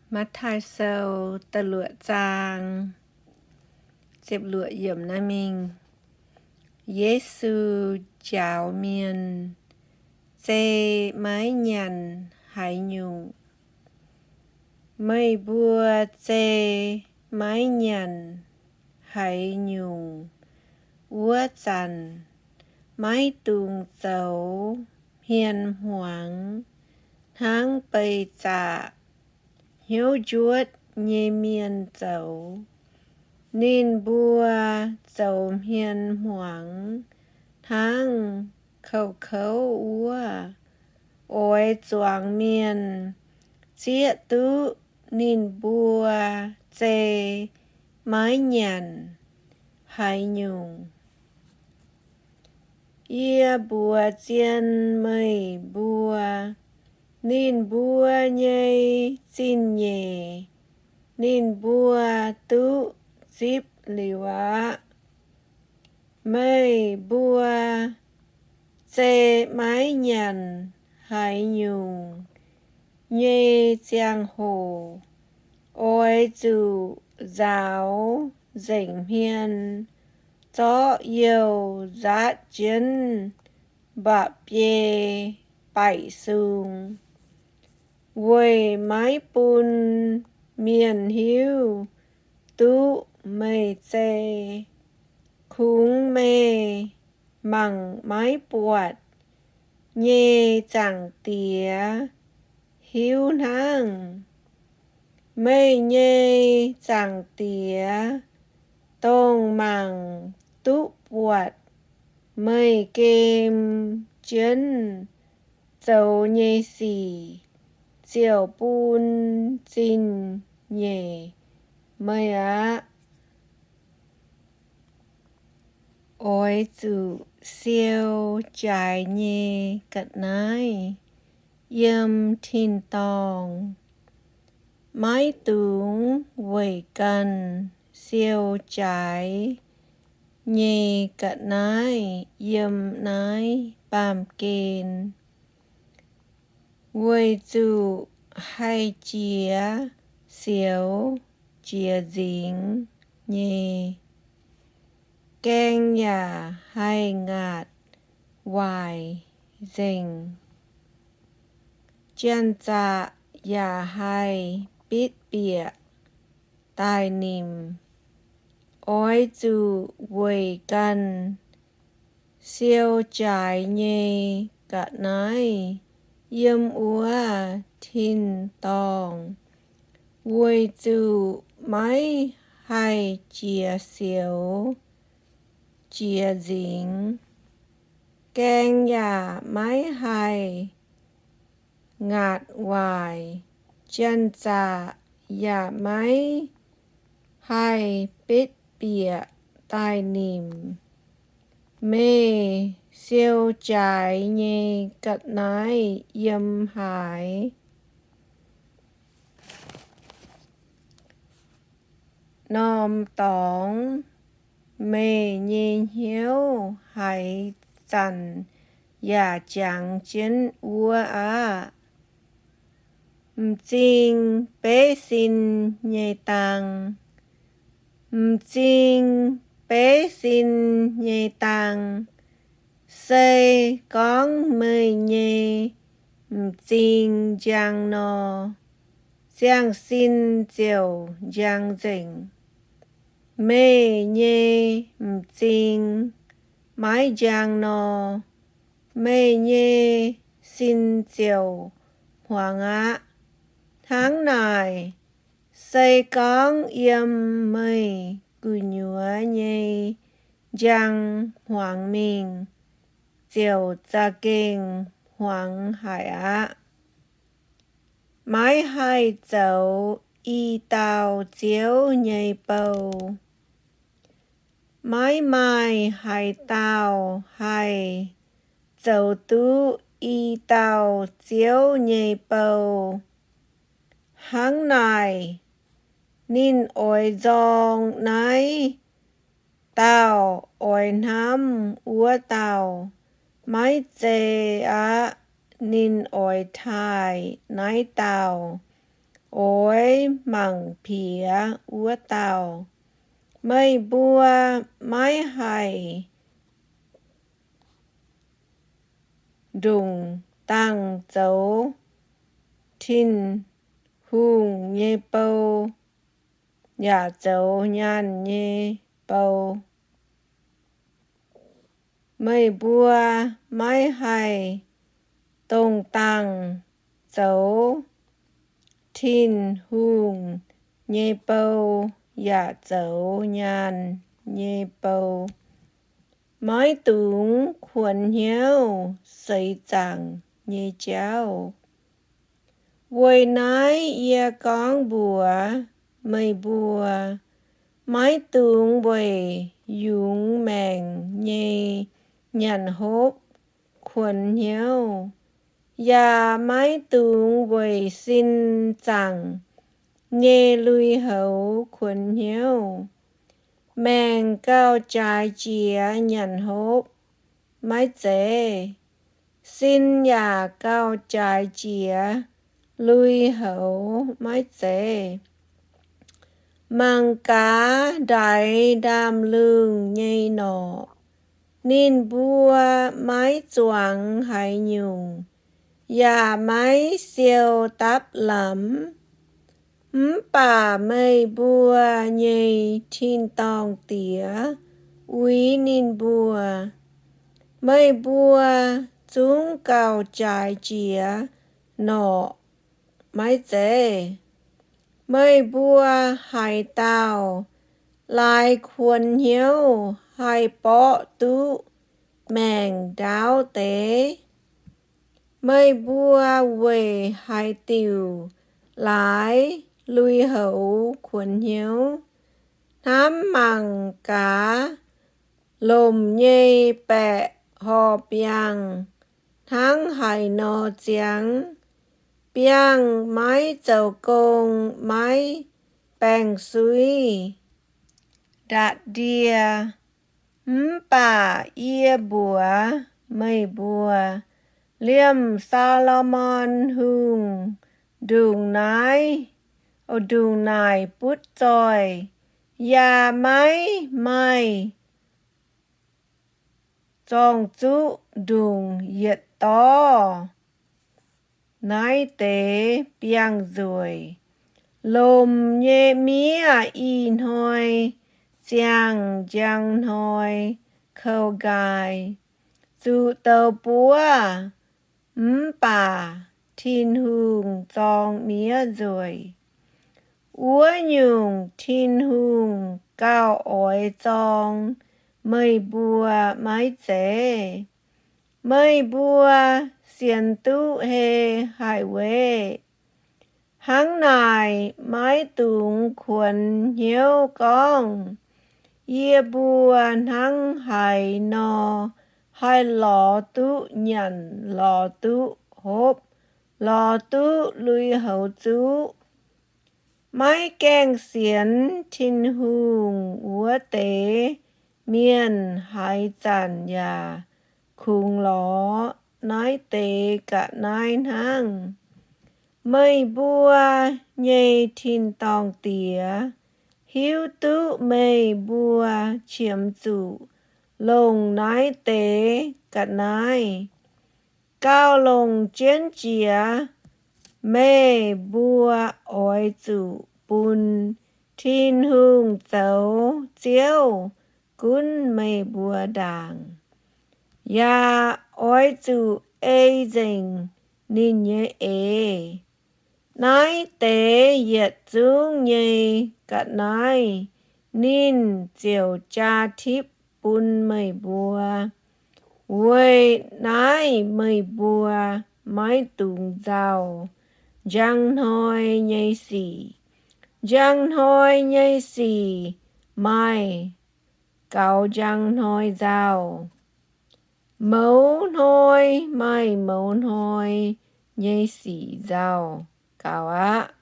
Matv^taai Sou da'luoqc zaang, ziepc luoqc yiemc naaiv mingh. Yesu njaaux mienh, Zei maiv nyanc haaix nyungc? Meih mbuo zei maiv nyanc haaix nyungc wuov zanc, maiv dungx zoux hmien hmuangx hnangv beih zaqc hnyouv njuotv nyei mienh zoux. Ninh mbuo zoux hmien hmuangx hnangv kouv-kouv wuov. Oix zuangx mienh zieqv duqv ninh mbuo zei maiv nyanc haaix nyungc. Yie mbuox zien meih mbuo, ninh mbuo nyei zingh nyeic ninh mbuo duqv zipv liuz aqv. Meih mbuo zei maiv nyanc haaix nyungc nyei ziangh hoc, oix zuqc nzaaux nzengc hmien zorqv youh nzaatv jienv mba'biei baic sung, weic maiv bun mienh hiuv duqv meih zei. Kungx meih mangc maiv buatc nyei Zaangc Diex hiuv hnangv. Meih nyei Zaangc Diex, dongh mangc duqv buatc meih gem jienv zoux nyei sic, ziouc bun zingh nyeic meih aqv. Oix zuqc siou jaaix nyei ga'naaiv yiem tin-dorngh. Maiv dungx weic ganh siou jaaix nyei ga'naaiv yiem naaiv baamh gen, weic zuqc haih jiex sioux jiex nzingx nyei. Gaeng yaac haih ngaatc waaic nzengc. Janx-zaqc yaac haih bitv bieqc daaih nimc. Oix zuqc weic ganh siou jaaix nyei ga'naaiv yiem wuov tin-dorngh, weic zuqc maiv haih jiex sioux jiex nzingx. Gaeng yaac maiv haih ngaatc waaic, janx-zaqc yaac maiv haih bitv bieqc daaih nimc. Meih siou jaaix nyei ga'naaiv yiem haaix? Norm dorngx meih nyei hnyouv haaix zanc yaac jangx jienv wuov aqv. M'zing beiv sin nyei dang. M'zing beiv sin nyei dang. Se gorngv meih nyei m'zing njang nor, ziangh sin ziouc njang nzengc. Meih nyei m'zing maiv njang nor, meih nyei sin ziouc hmuangx aqv. Hnangv naaic, se gorngv yiem meih gu'nyuoz nyei njang hmuangx mingh, ziouc za'gengh hmuangx haic aqv. Maiv haih zoux i dauh Ziouv nyei bou. Maiv maaih haaix dauh haih zoux duqv i dauh Ziouv nyei bou. Hnangv naaic, ninh oix nzorng naaiv dauh oix hnamv wuov dauh maiv zei aqv. Ninh oix taaih naaiv dauh oix mangc piex wuov dauh. Meih mbuo maiv haih ndongc dangh zoux Tin-Hungh nyei bou yaac zoux nyaanh nyei bou. Meih mbuo maiv haih ndongc dangh zoux Tin-Hungh nyei bou yaac zoux nyaanh nyei bou. Maiv dungx kuonx hnyouv seix zaangc nyei jauv. Weic naaiv yie gorngv mbuox meih mbuo, maiv dungx weic yungz maengc nyei nyanc hopv kuonx hnyouv, yaac maiv dungx weic sin zaangc nyei lui-houx kuonx hnyouv. Maengc gauh jaaix jiex nyanc hopv, maiv zeiz? Sin yaac gauh jaaix jiex lui-houx, maiv zeiz? Mangc gaax ndaix ndaamv-lungh nyei norqc. Ninh mbuo maiv zuangx haaix nyungc, yaac maiv siou dapv lamz. Mv baac meih mbuo nyei tin-dorngh Diex uix ninh mbuo. Meih mbuo zungv gauh jaaix jiex norqc, maiv zeiz? Meih mbuo haaix dauh laaix kuonx hnyouv haih borqv duqv maengc ndaauv deix? Meih mbuo weic haaix diuc laaix lui-houx kuonx hnyouv? Hnamv mangc gaax lomc nyei baeqc horh biangh hnangv haaix nor ziangx. Biangh maiv zoux gong, maiv baeng-suiv, ndatc ndie. Mv baac yie mbuox meih mbuo, liemh Saa^lo^morn Hungh ndongc naaiv, ndongc naaic butv zoih, yaac maiv maaih zorng-zuqv ndongc yietc dorv naaiv deix biangh nzueic. Lomc nyei miev ih hnoi ziangh njang hnoi kou nqaai, zuqc douz buov. Mv baac Tin-Hungh zorng miev nzueic. Wuov nyungc, Tin-Hungh gauh oix zorng meih mbuo, maiv zeiz? Meih mbuo sienx duqv hei haic weqc. Hnangv naaic, maiv dungx kuonx hnyouv gorngv, Yie mbuo hnangv haaix nor haih lorz duqv nyanc, lorz duqv hopv, lorz duqv lui-houx zuqv? Maiv gaengh sienx Tin-Hungh wuov deix mienh haaix zanc yaac kungx lorz naaiv deix ga'naaiv hnangv. Meih mbuo nyei tin-dorngh Diex hiuv duqv meih mbuo qiemx zuqc longc naaiv deix ga'naaiv. Gauh longc jienv jiex meih mbuo oix zuqc bun Tin-Hungh zoux Ziouv gunv meih mbuo ndaangc, yaac oix zuqc ei nzengc ninh nyei eix. Naaiv deix yietc zungv nyei ga'naaiv ninh ziouc jaa tipv bun meih mbuo. Weic naaiv meih mbuo maiv dungx nzauh njang hnoi nyei sic. Njang hnoi nyei sic maaih gaux njang hnoi nzauh. Mouz hnoi maaih mouz hnoi nyei sic nzauh gaux aqv.